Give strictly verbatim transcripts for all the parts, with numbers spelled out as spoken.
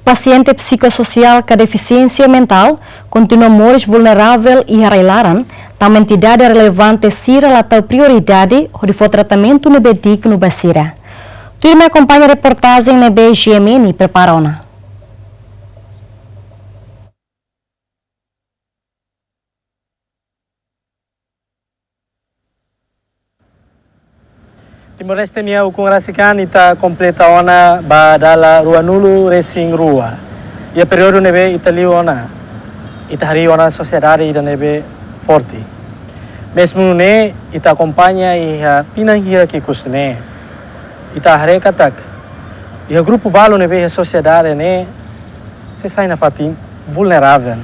Pasiente psikososiál ka defisiénsia mentál kontinua moris vulneravel iha rai-laran, tanba entidade relevante sira la tau prioridade hodi fó tratamentu ne'ebé dignu ba sira. Tuirmai akompaña reportajen ne'ebé G M N prepara ona. Timor-Leste nia ukun rasik an ita kompleta ona ba dala ruanulu-resin-rua. Iha períodu ne'ebé ita liu ona, ita harii ona sosiedade ida ne'ebé forte. Mezmu nune'e ita akompaña iha tinan hirak ikus ne'e, ita haree katak iha grupu balu ne'ebé iha sosiedade ne'e sei sai nafatin vulneravel.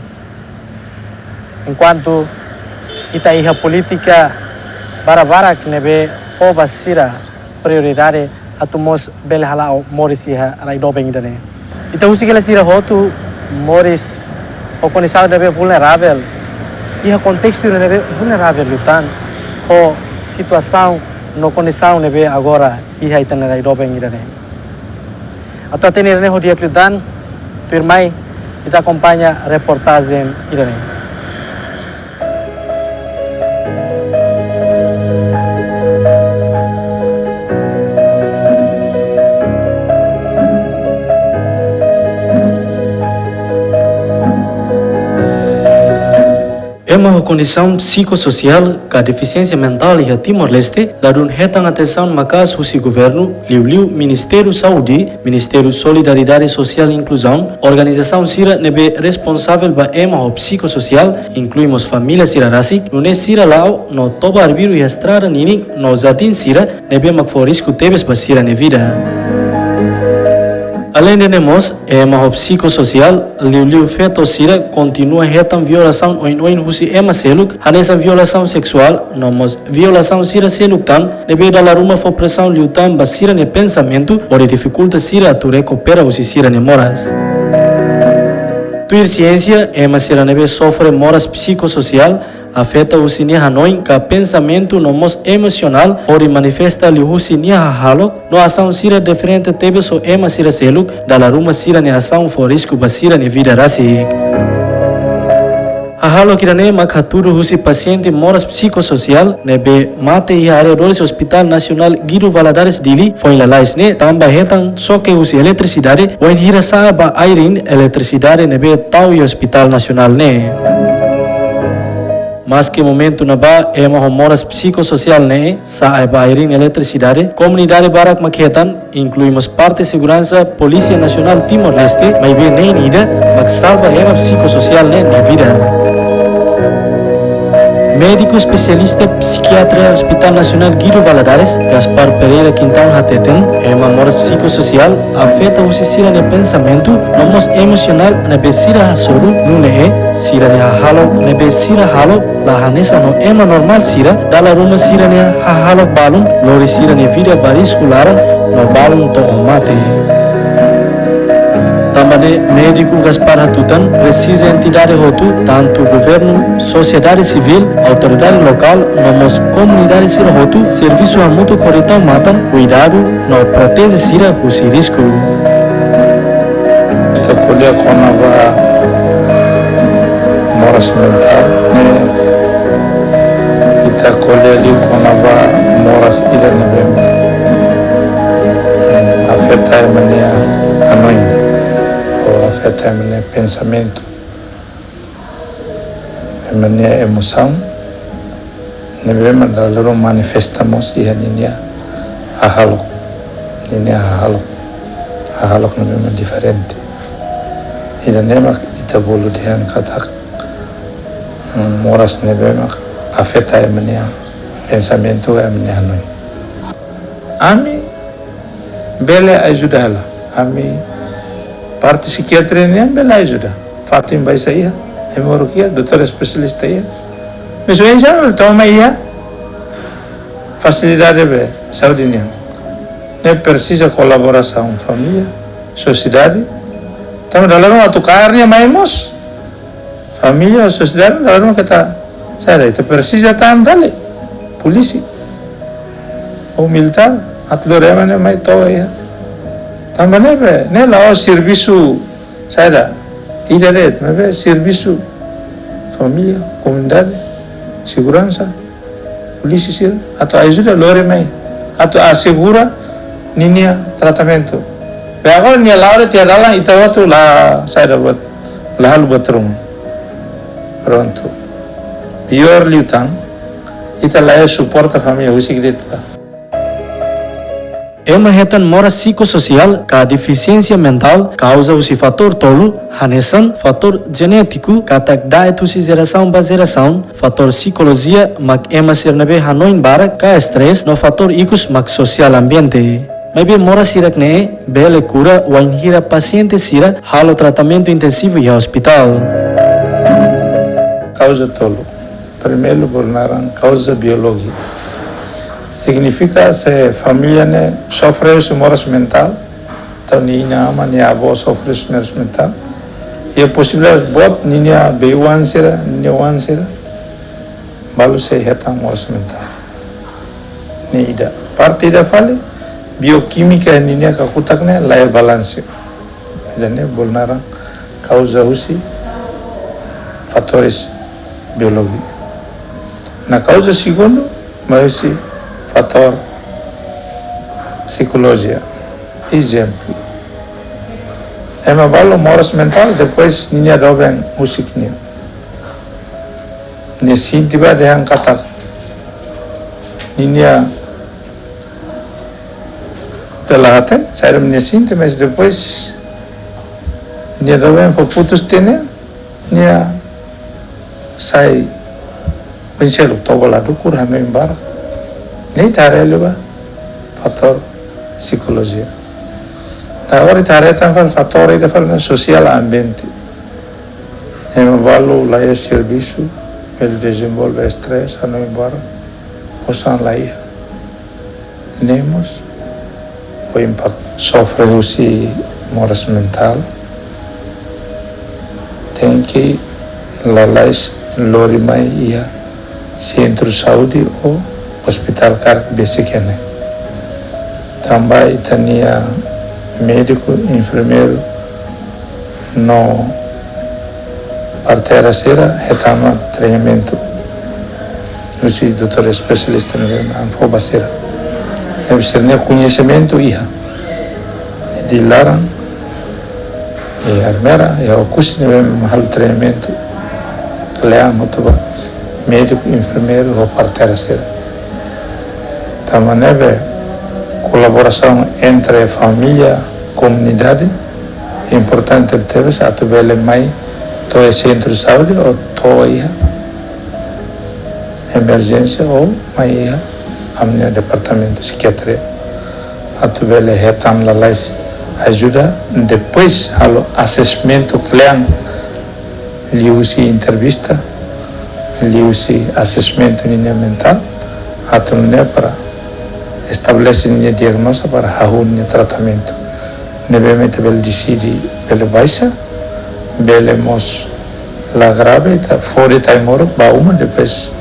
Enkuantu ita iha polítika barak-barak ne'ebé fó ba sira prioridade atu mós bele hala'o moris iha rai doben ida-ne'e. Ita husik hela sira hotu moris ho kondisaun ne'ebé vulneravel, iha kontestu ne'ebé vulneravel liután, ho situasaun no kondisaun ne'ebé agora iha ita-nia rai doben ida-ne'e. Atu hatene ida-ne'e ho di'ak liután, tuirmai ita akompaña reportajen ida-ne'e. Ema ho kondisaun psikososiál ka defisiénsia mentál iha Timor-Leste ladún hetan atensaun maka'as husi governu, liuliu Ministériu Saúde, Ministériu Solidariedade Sosiál Inkluzaun, organizasaun sira ne'ebé responsavel ba ema ho psikososiál, inklui mós família sira rasik, nune'e sira la'o no toba arbiru iha estrada ninin no jardín sira ne'ebé mak fó risku tebes ba sira-nia vida. Aleinde ne'e mós, ema ho psikososiál, liuliu feto sira kontinua hetan violasaun oin-oin husi ema seluk, hanesan violasaun seksuál, no mós violasaun sira seluk tan, ne'ebé dala ruma fó presaun liután ba sira-nia pensamentu, hodi difikulta sira atu rekupera husi sira-nia moras. Tuir siénsia, ema sira ne'ebé sofre moras psikososiál afeta husi nia hanoin ka pensamentu no mós emosionál, hodi manifesta liuhusi nia hahalok no asaun sira diferente tebes ho ema sira seluk, dala ruma sira-nia asaun fó risku ba sira-nia vida rasik. Hahalok ida-ne'e mak hatudu husi pasiente moras psikososiál ne'ebé mate iha arredores Hospital Nasionál Guido Valadares Dili, foin lalais ne'e, tanba hetan xoke husi eletrisidade, wainhira sa'e ba airin eletrisidade ne'ebé tau iha Hospital Nasionál ne'e. Maske momentu ne'ebá ema ho moras psikososiál ne'e sa'e ba airin eletrisidade, komunidade barak mak hetan, inklui mós parte seguransa Polísia Nasionál Timor-Leste, maibé nein ida mak salva ema psikososiál ne'e nia vida. Médiku espesialista psikiatra Hospital Nasionál Guido Valadares, Gaspar Pereira Quintão hateten, ema moras psikososiál afeta husi sira-nia pensamentu no mós emosionál ne'ebé sira hasoru, nune'e sira-nia hahalok ne'ebé sira halo la hanesan ho ema normál sira, dala ruma sira-nia hahalok balun lori sira-nia vida ba risku laran no balun to'o mate. Tanba ne'e, médiku Gaspar hatutan, presiza entidade hotu, tantu governu, sosiedade sivíl, autoridade lokál, no mós komunidade sira hotu, servisu hamutuk hodi tau matan, kuidadu no proteje sira husi risku. Ita ko'alia kona-ba moras mentál ne'e, ita ko'alia liu kona-ba moras ida ne'ebé afeta ema nia hanoin, ou afeta ema nia pensamentu, ema nia emosaun, ne'ebé mak dala ruma manifesta mós iha ninia hahalok, ninia hahalok, hahalok ne'ebé mak diferente. Ida-ne'e mak ita bolu dehan katak, mm, moras ne'ebé mak afeta ema nia pensamentu, ema nia hanoin. Ami bele ajuda hela. Ami parte psikiatria nian bele ajuda. Fatin baibain iha, hemorragia, doutór espesialista iha. Maibé oinsá ami tau mai iha fasilidade be saúde nian? Ne'e presiza kolaborasaun família, sosiedade. Tanba dala ruma atu kaer nia mai mós. Família, sosiedade, dala ruma keta, saida, ita presiza tan fali polísia ou militár atu lori ema ne'e mai to'o iha. Tanba ne'ebé, ne'e la'ós servisu Saida, ida de'it, maibé servisu família, komunidade, seguransa, polísia sira, atu ajuda lori mai, atu asegura ninia tratamentu. Be agora nia la'o de'it iha dalan, ita hotu la saida buat, la halo buat ruma. Prontu. Piór liután, ita la iha suporta família husik de'it ba. Ema hetan moras psikossosiál ka defisiénsia mentál kauza husi fatór tolu, hanesan fatór jenétiku katak da'et husi jerasaun ba jerasaun, fatór psikolojia mak ema sira ne'ebé hanoin barak ka estrés, no fatór ikus mak sosiál ambiente. Maibé moras hirak-ne'e bele kura wainhira pasiente sira halo tratamentu intensivu iha ospitál. Kauza tolu. Primeiru, bolu naran kauza biolójika. Signifika se família ne'e sofre husi moras mentál, entaun nia inan-aman, nia avó sofre husi moras mentál. Iha posibilidade boot ninia bei-oan sira, ninia oan sira, balu sei hetan moras mentál. Ne'e ida. Parte ida fali, biokímika ninia kakutak ne'e la iha balansu. Ida-ne'e bolu naran kauza husi fatores biolójiku. No kauza segundu, mai husi fatór psikolojia. Ezemplu, ema balu moras mentál, depois ninia doben husik nia. Nia sente ba dehan katak ninia pelahaten, saida mak nia sente, mas depois nia doben fó putus tiha nia, nia sai oin seluk, toba la dukur, hanoin barak. Ne'e ita haree liu ba fatór psikolojia. Agora ita haree tan fali fatór ida fali sosiál, ambiente. Ema balu la iha servisu, bele dezenvolve estrés, hanoin barak, osan la iha. Ne'e mós fó impaktu. Sofre husi moras mentál, tenke lalais lori mai iha sentru saúde ou ospitál karik besik iha ne'e. Tanba ita-nia médiku, enfermeiru no parteira sira hetan ona treinamentu husi doutór espesialista ne'ebé mak fó ba sira. Ne'ebé sira-nia koñesimentu iha. Iha laran, iha Ermera, iha Oekusi ne'ebé mak halo treinamentu kle'an hotu ba médiku, enfermeiru ho parteira sira. Tanba ne'ebé kolaborasaun entre família, komunidade, importante tebes atu bele mai to'o iha sentru saúde ou to'o iha emerjénsia ou mai iha ami-nia departamentu psikiatria. Atu bele hetan lalais ajuda, depois halo assessment kle'an liuhusi entrevista, liuhusi assessment ninia mentál, atu nune'e para estabelese ninia diagnóstiku para hahú ninia tratamentu. Ne'ebé mak ita bele deside bele baixa, bele mós la grave, ita fó de'it ai-moruk ba uma, depois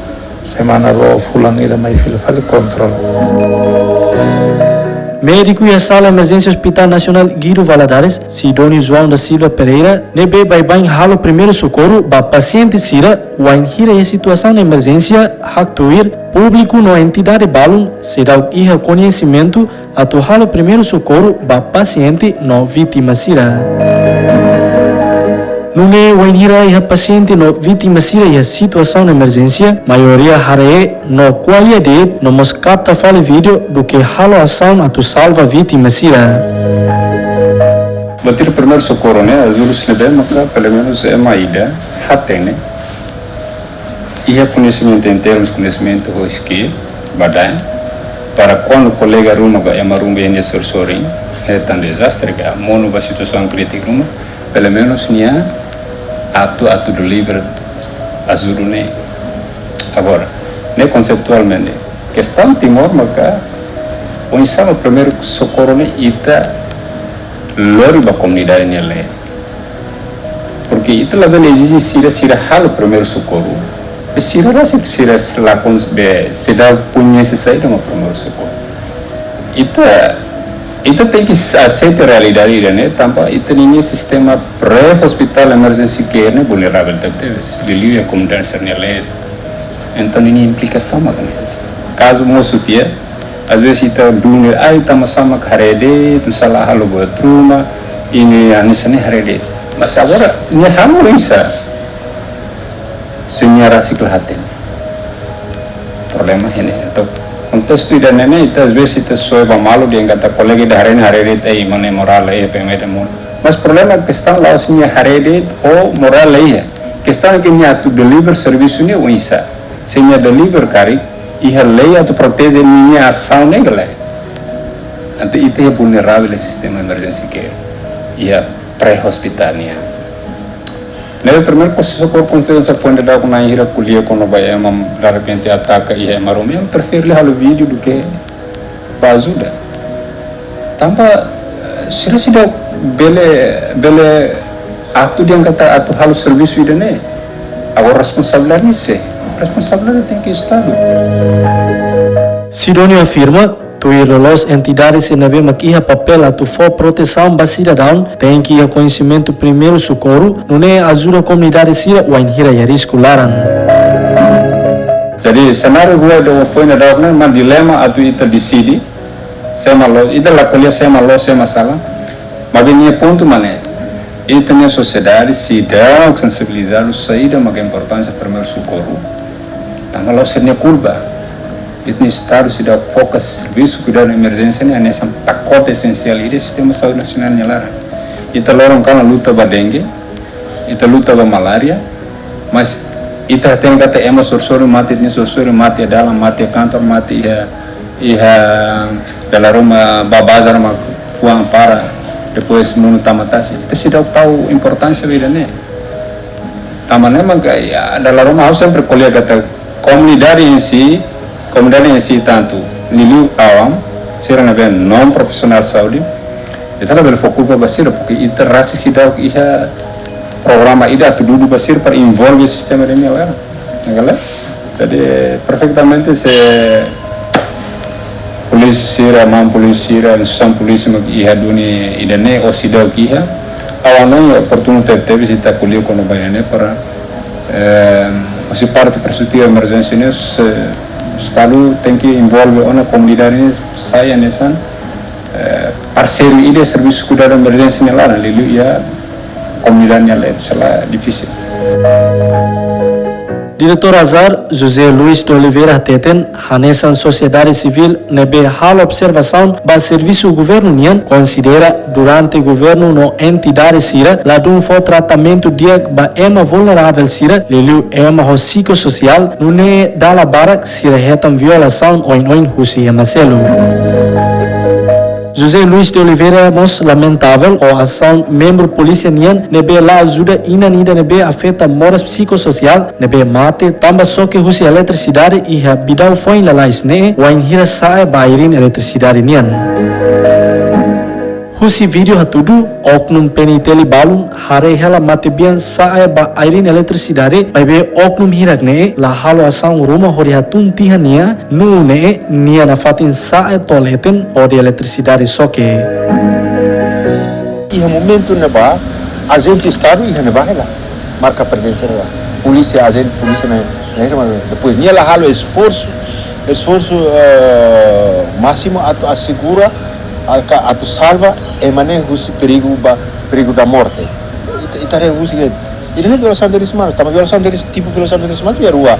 semana rua fulan ida mai fila fali kontrola. Médiku iha sala emerjénsia Hospital Nasionál Guido Valadares, Sidónio João da Silva Pereira, ne'ebé baibain halo primeiru sokorru ba pasiente sira, wainhira iha situasaun emerjénsia, haktuir públiku no entidade balun seidauk iha koñesimentu atu halo primeiru sokorru ba pasiente no vítima sira. Nune'e wainhira iha pasiente no vítima sira iha situasaun emerjénsia, maioria haree no ko'alia de'it no mós kapta fali vídeo duké halo asaun atu salva vítima sira. Ba tuir primeiru sokorru ne'e, ajuda sira ne'ebé maka, pelumenus ema ida hatene, iha koñesimentu, em termos koñesimentu ho skill, ba da'et, para kuandu kolega ruma ka ema ruma iha nia sorin-sorin hetan dezastre ka monu ba situasaun krítiku ruma, pelumenus nia aptu atu deliver ajuda ne'e. Agora, ne'e konseptualmente, kestaun Timor maka, oinsá mak primeiru sokorru ne'e ita lori ba komunidade nia leet. Porque ita labele ezije sira, sira halo primeiru sokorru, sira rasik, sira la kon-, be, seidauk koñese saida mak primeiru sokorru. Ita Ita tenke aseita realidade ida-ne'e, tanba ita-nia sistema pré-hospital emergency care ne'e vulneravel tebetebes. Liuliu iha komunidade sira-nia leet. Entaun nia implikasaun mak ne'e. Kazu mosu tiha, às vezes ita duni, ai, tama sama haree de'it, tu sala halo buat ruma, imi hanesan ne'e haree de'it. Mas agora, nia halo oinsá? Se nia rasik la hatene. Problema iha ne'e. Entaun, kontestu ida-ne'e ne'e, ita às vezes ita soe ba malu dehan katak kolega ida haree ne'e, haree de'it, ai, mane morál, ai, pemeda mon. Mas problema kestaun la'ós nia haree de'it ou morál la iha. Kestaun ke nia atu deliver servisu ne'e oinsá. Se nia deliver karik, iha lei atu proteje nia asaun ne'e ka lae. Entaun ita iha vulneravel iha sistema emergency care. Iha pré-hospital nian. Ne'ebé primeiru Postu Socorro Konstelasaun foin daudauk na'in hira ko'alia kona-ba ema derrepente ataka iha ema ruma, ema prefere halo vídeo do que ba ajuda. Tanba, eh, sira seidauk bele, bele atu dehan katak atu halo servisu ida-ne'e. Agora responsabilidade ne'e sé? Responsabilidade tenke Estadu. Sidónio afirma, tuir loloos entidade sira ne'ebé mak iha papél atu fó protesaun ba sidadaun, tenke iha koñesimentu primeiru sokorru, nune'e ajuda komunidade sira wainhira iha risku laran. Jadi, senáriu rua ida foin daudauk ne'e mak dilema atu ita deside, sé mak loos, ita la ko'alia sé mak loos, sé mak sala. Maibé nia pontu mak ne'e, ita-nia sosiedade seidauk sensibilizadu saida maka importánsia primeiru sokorru. Tanba la'ós sira-nia kulpa. Ita-nia Estadu seidauk foka servisu kuidadu emerjénsia ne'e hanesan pakote esensiál ida iha sistema saúde nasionál nia laran. Ita loron kalan luta ba dengue, ita luta ba malária, mas ita hatene katak ema sorin-sorin mate, ita-nia sorin-sorin mate iha dalan, mate iha kantor, mate iha, iha dala ruma ba bazar mak fuan para, depois monu tama tasi. Ita seidauk tau importánsia ba ida-ne'e. Tanba ne'e maka, ya, dala ruma ha'u sempre ko'alia katak komunidade em si, komunidade em si tantu, liuliu awam, sira ne'ebé non profisionál saúde, ita labele fó kulpa ba sira, porque ita rasik seidauk iha programa ida atu dudu ba sira para envolve sistema ida-ne'e agora. Ne'e ka lae? Jadi, perfeitamente se polísia sira, maun polísia sira, instituisaun polísia mak iha duni ida-ne'e, ou seidauk iha, ha'u hanoin oportunu tebetebes ita ko'alia kona-ba ida-ne'e para, eh, husi parte perspetiva emerjénsia ne'e, se, Estadu tenke envolve ona komunidade ne'e sai hanesan, eh, parseiru ida servisu kuidadu emerjénsia nia laran, liuliu iha komunidade nia leet, sei la difisil. Diretór Azar, José Luis de Oliveira hateten, hanesan sosiedade sivíl ne'ebé halo observasaun ba servisu governu nian, konsidera durante governu no entidade sira ladún fó tratamentu di'ak ba ema vulneravel sira, liuliu ema ho psikossosiál, nune'e dala barak sira hetan violasaun oin-oin husi ema seluk. José Luis de Oliveira mós lamentavel ho asaun membru polísia nian ne'ebé la ajuda inan ida ne'ebé afeta moras psikossosiál ne'ebé mate tanba xoke husi eletrisidade iha Bidau foin lalais ne'e wainhira sa'e ba airin eletrisidade nian. Husi vídeo hatudu, oknum P N I T L balun haree hela matebian sa'e ba airin eletrisidade, maibé oknum hirak ne'e la halo asaun ruma hodi hatún tiha nia, nune'e nia nafatin sa'e to'o leten hodi eletrisidade xoke. Iha momentu ne'ebá, ajente Estadu iha ne'ebá hela, marka prezensa ne'ebá. Polísia, ajente polísia ne'e, ne'e, mas depois nia la halo esforsu, esforsu, eh, másimu atu asegura, atu, atu salva ema ne'e husi perigu ba, perigu da morte. Ita, ita haree husi ke, ida-ne'e violasaun direitus umanus, tanba violasaun direitus, tipu violasaun direitus umanus iha rua.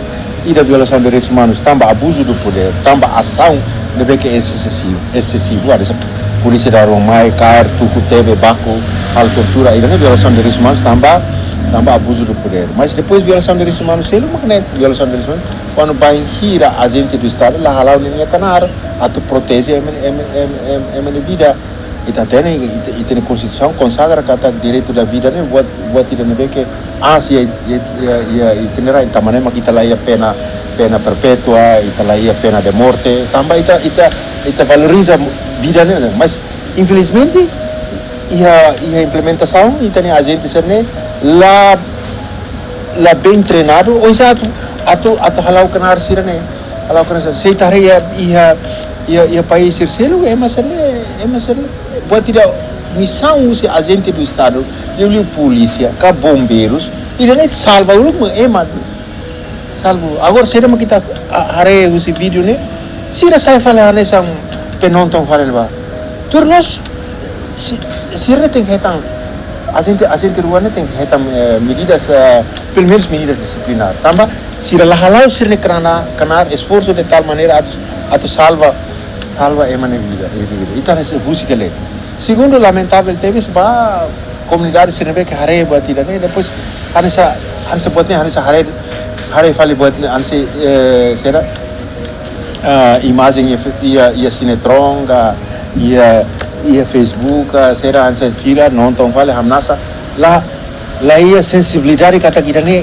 Ida violasaun direitus umanus tanba abuzu do podér, tanba asaun ne'ebé ke esesivu, esesivu, hanesan polísia dala ruma mai, kaer, tuku tebe, baku, halo tortura, ida-ne'e violasaun direitus umanus tanba, tanba abuzu do podér. Mas depois violasaun direitus umanus seluk, mak ne'e violasaun direitus umanus, kuandu bainhira ajente do Estadu la hala'o ninia knaar atu proteje ema, ema, ema, ema, ema nia vida. Ita hatene, ita, ita-nia Konstituisaun konsagra katak direitu da vida ne'e buat, buat ida ne'ebé ke aas iha, iha, iha, iha ita-nia rai, tanba ne'e mak ita la iha pena, pena perpétua, ita la iha pena de morte, tanba ita, ita, ita valoriza vida ne'e, mas infelizmente iha, iha implementasaun ita-nia ajente sira-ne'e la, la bem treinadu, oinsá atu, atu, atu hala'o knaar sira-ne'e, hala'o knaar sira-ne'e. Se ita haree iha, iha, iha, iha país sira seluk, ema sira-ne'e, Mas buat ida, misaun husi ajente do Estadu, liuliu polísia, ka bombeirus, ida-ne'e salva uluk ema. Salva. Agora, saida mak ita haree husi vídeo ne'e, sira sai fali hanesan penonton fali ba. Tuir loos, si, sira tenke hetan, ajente, ajente rua ne'e tenke hetan, eh, medidas, eh, pelumenus medidas disiplinár. Tanba sira la hala'o sira-nia knaar, knaar esforsu de tal maneira atu, atu salva, salva ema nia vida, ema nia vida. Ita hanesan husik hela. Segundu, lamentavel tebes ba komunidade sira ne'ebé ke haree buat ida-ne'e, depois hanesan, hanesan buat ne'e, hanesan haree, haree fali buat ne'e, hanesan, eh, saida, ah, imajen iha, iha, iha sinetron ka, iha, iha Facebook ka, saida, hanesan fila nonton fali, hamnasa, la, la iha sensibilidade katak ida-ne'e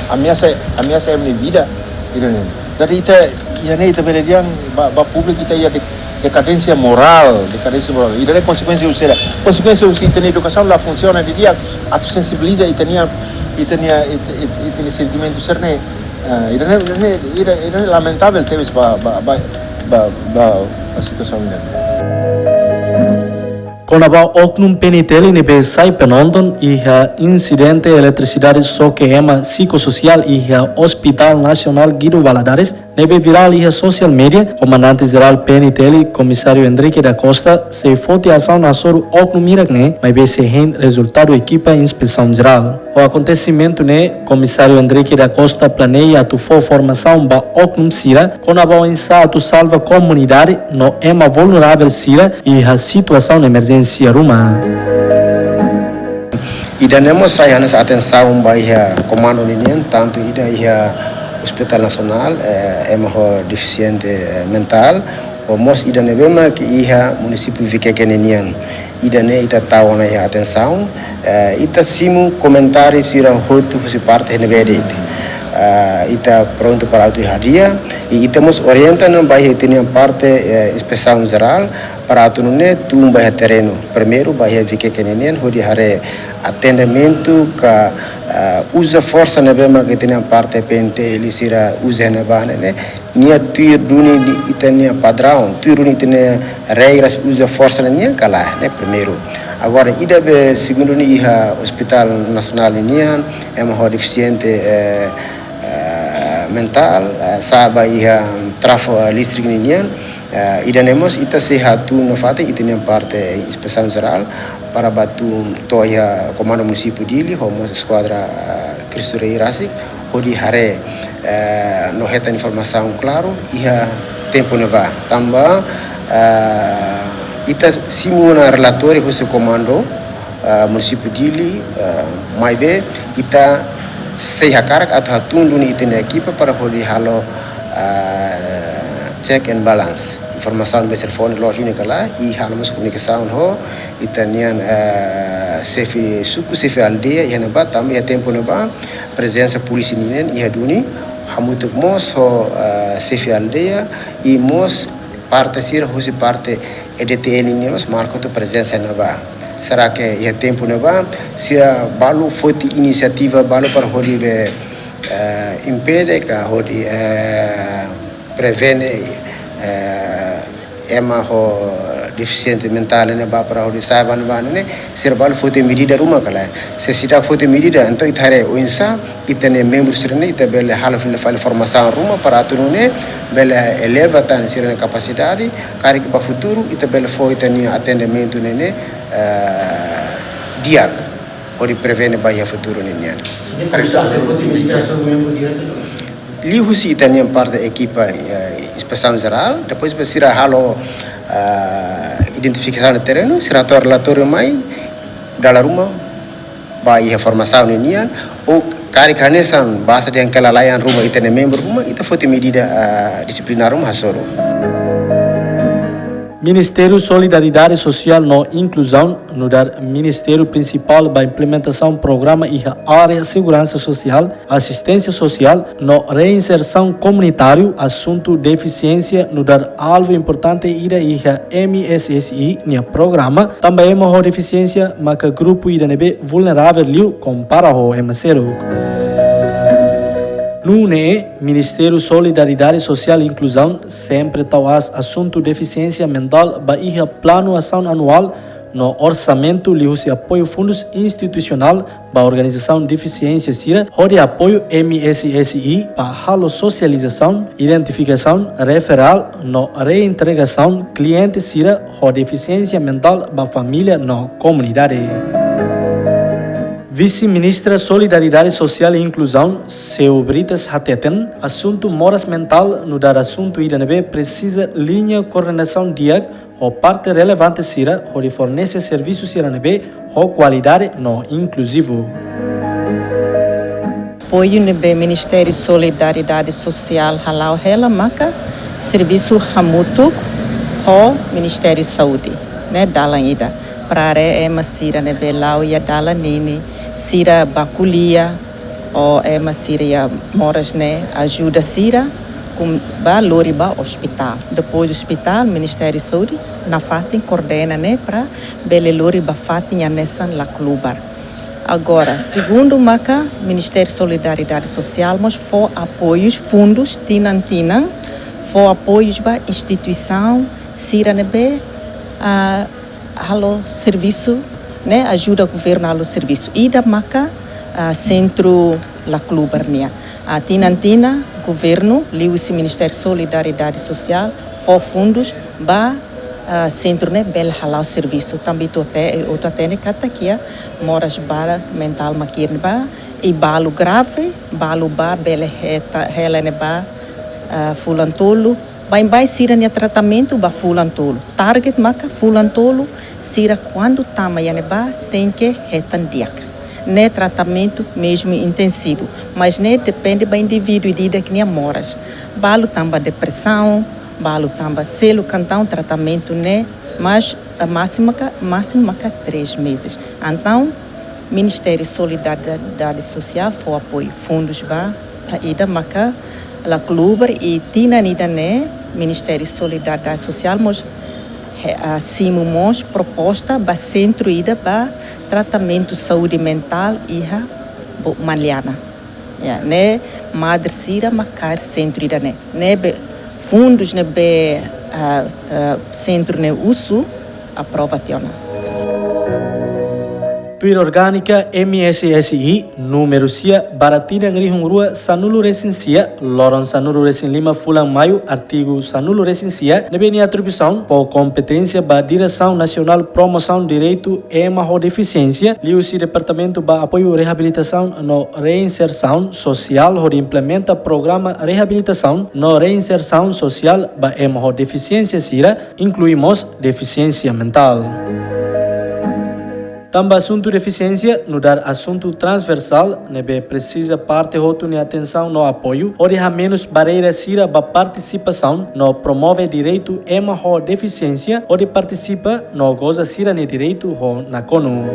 ameasa, ameasa ema nia vida, ida-ne'e. Jadi ita, iha ne'e ita bele dehan ba, ba públiku ita iha de, dekadénsia morál, dekadénsia morál. Ida-ne'e konsekuénsia husi saida? Konsekuénsia husi ita-nia edukasaun la funsiona didi'ak atu sensibiliza ita-nia, ita-nia, ita, ita, ita-nia sentimentu sira-ne'e. Ah, ida-ne'e, ida-ne'e, ida-ne'e, ida-ne'e lamentavel tebes ba, ba, ba, ba, ba, ba situasaun ida-ne'e. Kona-ba oknum P N T L ne'ebé sai penonton iha insidente eletrisidade xoke ema psikossosiál iha Hospital Nasionál Guido Valadares, ne'ebé virál iha social media, Komandante Jerál P N T L, Komisáriu Henrique da Costa, sei foti asaun hasoru oknum hirak-ne'e, maibé sei hein rezultadu ekipa inspesaun jerál. Ho akontesimentu ne'e, Komisáriu Henrique da Costa planeia atu fó formasaun ba oknum sira, kona-ba oinsá atu salva komunidade no ema vulneravel sira iha situasaun emerjénsia ruma. Ida-ne'e mós sai hanesan atensaun ba iha komandu ninian, tantu ida iha Hospital Nasionál, eh, ema ho defisiente, eh, mentál, ho mós ida ne'ebé mak iha munisípiu Viqueque ninian. Ida-ne'e ita tau ona iha atensaun, eh, ita simu komentáriu sira hotu husi parte ne'ebé de'it. Eh, ita prontu para atu hadi'a, i ita mós orienta ona ba iha ita-nia parte, eh, inspesaun jerál, para atu nune'e tun ba iha terrenu. Primeiru ba iha Viqueque ninian, hodi haree atendimentu ka, ah, uza forsa ne'ebé mak ita-nia parte P N T L sira uza ne'ebá ne'e, nia tuir duni ita-nia padraun, tuir duni ita-nia regras uza forsa ne'e nian ka lae, ne'e primeiru. Agora, ida be segundu ne'e iha Hospital Nasionál ninian, ema ho defisiente, eh, eh, mentál, eh, sa'e ba iha trafo, eh, listrik ninian, eh, ida-ne'e mós ita sei hatún nafatin ita-nia parte inspesaun jerál para bá tun to'o iha Komandu Munisípiu Dili, ho mós eskuadra, eh, Cristo Rei rasik, hodi haree, eh, no hetan informasaun klaru iha tempu ne'ebá. Tanba, eh, ita simu ona relatóriu husi Komandu, eh, Munisípiu Dili, eh, maibé ita sei hakarak atu hatún duni ita-nia ekipa para hodi halo, eh, check and balance. Informasaun be sira fó ona loos duni ka lae, i halo mós komunikasaun ho ita-nian, eh, xefe suku, xefe aldeia iha ne'ebá, tanba iha tempu ne'ebá prezensa polísia ninian iha duni, hamutuk mós ho, eh, xefe aldeia, i mós parte sira husi parte E D T L nian mós marka hotu prezensa ne'ebá. Será ke iha tempu ne'ebá sira balu foti inisiativa balu para hodi be, eh, impede ka hodi, eh, prevene, eh, ema ho defisiente mentál ne'e bá para hodi sa'e ba ne'ebá ne'e, sira balu foti medida ruma ka lae? Se seidauk foti medida, entaun ita haree oinsá ita-nia membru sira-ne'e ita bele halo fila fali formasaun ruma para atu nune'e bele eleva tan sira-nia kapasidade, karik ba futuru ita bele fó ita-nia atendimentu ne'e, eh, di'ak, hodi prevene ba iha futuru ninian. Liuhusi ita-nia parte ekipa, eh, inspesaun jerál, depois ba sira halo, eh, identifikasaun terrenu, sira hato'o relatóriu mai, dala ruma ba iha formasaun ninian, ou karik hanesan basa dehan kelalaihan ruma ita-nia membru ruma, ita foti medida, eh, disiplinár ruma hasoru. Ministériu Solidariedade Sosiál no Inkluzaun, nu'udar ministériu prinsipál ba implementasaun programa iha área seguransa sosiál, asisténsia sosiál no reinsersaun komunitáriu, asuntu defisiénsia nu'udar alvu importante ida iha M S S I nia programa, tanba ema ho defisiénsia maka grupu ida ne'ebé vulneravel liu kompara ho ema seluk. Nune'e, Ministériu Solidariedade Sosiál i Inkluzaun sempre tau aas asuntu defisiénsia mentál ba iha planu asaun anuál no orsamentu liuhusi apoiu fundus institusionál ba organizasaun defisiénsia sira, hodi apoiu M S S I ba halo sosializasaun, identifikasaun, referál no reintegrasaun kliente sira ho defisiénsia mentál ba família no komunidade. Vise-Ministra Solidariedade Sosiál i Inkluzaun, Seu Brites hateten, asuntu moras mentál nu'udar asuntu ida ne'ebé presiza liña koordenasaun di'ak ho parte relevante sira hodi fornese servisu sira ne'ebé ho kualidade no inkluzivu. Apoiu ne'ebé Ministériu Solidariedade Sosiál hala'o hela maka servisu hamutuk ho Ministériu Saúde, ne'e dalan ida. Para haree ema sira ne'ebé la'o iha dalan ninin, sira bá ko'alia, ou ema sira iha moras ne'e ajuda sira, kum-, bá lori ba ospitál. Depois ospitál, Ministériu Saúde nafatin koordena ne'e para bele lori ba fatin hanesan la klubar. Agora, segundu maka Ministériu Solidariedade Sosiál mós fó apoius, fundus, tinan-tinan, fó apoius ba instituisaun sira ne'ebé, ah, halo servisu, ne'e ajuda governu halo servisu. Ida maka, ah, sentru la klubar nian. Ah, tinan-tinan governu liuhusi Ministériu Solidariedade Sosiál fó fundus ba, ah, sentru ne'e bele hala'o servisu. Tanba ita te-, ita hatene katak iha moras barak mentál mak iha ne'ebá, i balu grave, balu bá bele hetan, hela ne'ebá, ah, fulan tolu, baibain sira-nia tratamentu ba fulan tolu. Target maka fulan tolu, sira kuandu tama iha ne'ebá tenke hetan di'ak. Ne'e tratamentu mezmu intensivu, mas ne'e depende ba indivíduu ida-idak nia moras. Balu tanba depresaun, balu tanba seluk, entaun tratamentu ne'e, mas, eh, másimu ka, másimu maka três meses. Entaun, Ministériu Solidariedade Sosiál fó apoiu fundus ba, ah, ida maka la klubar, i tinan ida-ne'e Ministériu Solidariedade Sosiál mós, he-, ah, simu mós proposta ba sentru ida ba tratamentu saúde mentál iha Bo-, Maliana. Ya, ne'e madre sira mak kaer sentru ida-ne'e. Ne'ebé fundus ne'ebé, ah, ah, sentru ne'e uza aprova tiha ona. Tuir orgánika M S S I númeru sia barra tinan rihun rua sanulu resin sia, loron sanulu resin lima fulan Maiu, artigu sanulu resin sia, ne'ebé nia atribuisaun fó kompeténsia ba Diresaun Nasionál Promosaun Direitu Ema ho Defisiénsia, liuhusi Departamentu ba Apoiu Reabilitasaun no Reinsersaun Sosiál hodi implementa programa reabilitasaun no reinsersaun sosiál ba ema ho defisiénsia sira, inklui mós defisiénsia mentál. Tanba asuntu defisiénsia nu'udar asuntu transversál ne'ebé presiza parte hotu nia atensaun no apoiu, hodi hamenus barreira sira ba partisipasaun no promove direitu ema ho defisiénsia hodi partisipa no goza sira-nia direitu ho nakonu.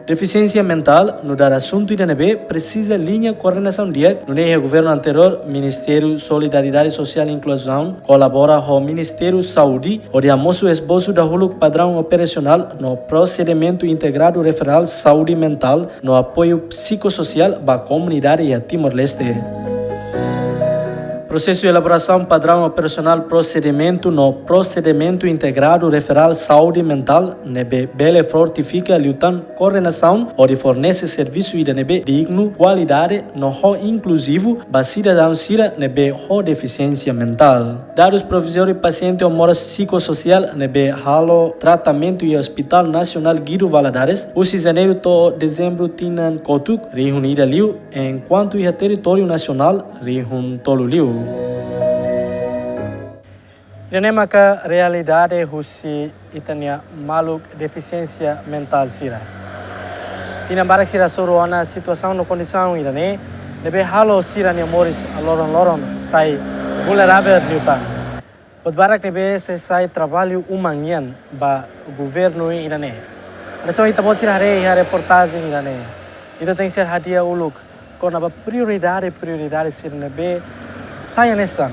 Defisiénsia mentál nu'udar asuntu ida ne'ebé presiza liña koordenasaun di'ak, nune'e iha governu anteriór, Ministériu Solidariedade Sosiál i Inkluzaun kolabora ho Ministériu Saúde, hodi hamosu esbosu dahuluk padraun operasionál no prosedimentu integradu referál saúde mentál no apoiu psikososiál ba komunidade iha Timor-Leste. Prosesu elaborasaun padraun operasionál prosedimentu no prosedimentu integradu referál saúde mentál ne'ebé bele fortifika liután koordenasaun hodi fornese servisu ida ne'ebé dignu, kualidade no ho inkluzivu ba sidadaun sira ne'ebé ho defisiénsia mentál. Dadus provizóriu pasiente ho moras psikososiál ne'ebé halo tratamentu iha Hospital Nasionál Guido Valadares, husi Janeiru to'o Dezembru tinan kotuk, rihun ida liu, enkuantu iha territóriu nasionál rihun tolu liu. Ida-ne'e maka realidade husi ita-nia maluk defisiénsia mentál sira. Tinan barak sira hasoru ona situasaun no kondisaun ida-ne'e, ne'ebé halo sira-nia moris loron-loron sai vulneravel liután. Buat barak ne'ebé sei sai traballu uma nian ba governu ida-ne'e. Hanesan ita-boot sira haree iha reportajen ida-ne'e, ita tenke ser hadi'a uluk kona-ba prioridade, prioridade sira ne'ebé sai hanesan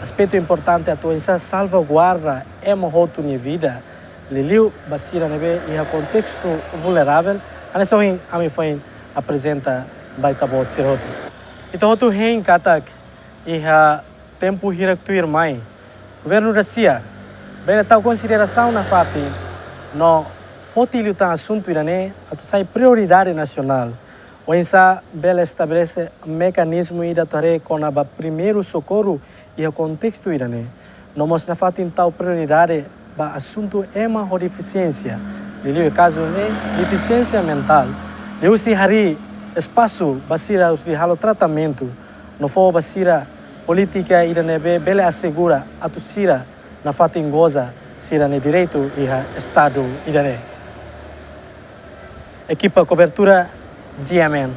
aspetu importante atu oinsá salvaguarda ema hotu nia vida, liuliu ba sira ne'ebé iha kontestu vulneravel, hanesan ohin ami foin aprezenta ba ita-boot sira hotu. Ita hotu hein katak iha tempu hirak tuirmai, governu Rúsia bele tau konsiderasaun nafatin no foti liután asuntu ida-ne'e atu sai prioridade nasionál. Oinsá bele estabelese mekanizmu ida atu haree kona-ba primeiru sokorru iha kontestu ida-ne'e. No mós nafatin tau prioridade ba asuntu ema ho defisiénsia, liuliu kazu ne'e defisiénsia mentál, liuhusi harii espasu ba sira hodi halo tratamentu, no fó ba sira polítika ida ne'ebé bele asegura atu sira nafatin goza sira-nia direitu iha estadu ida-ne'e. Ekipa kobertura, G M N.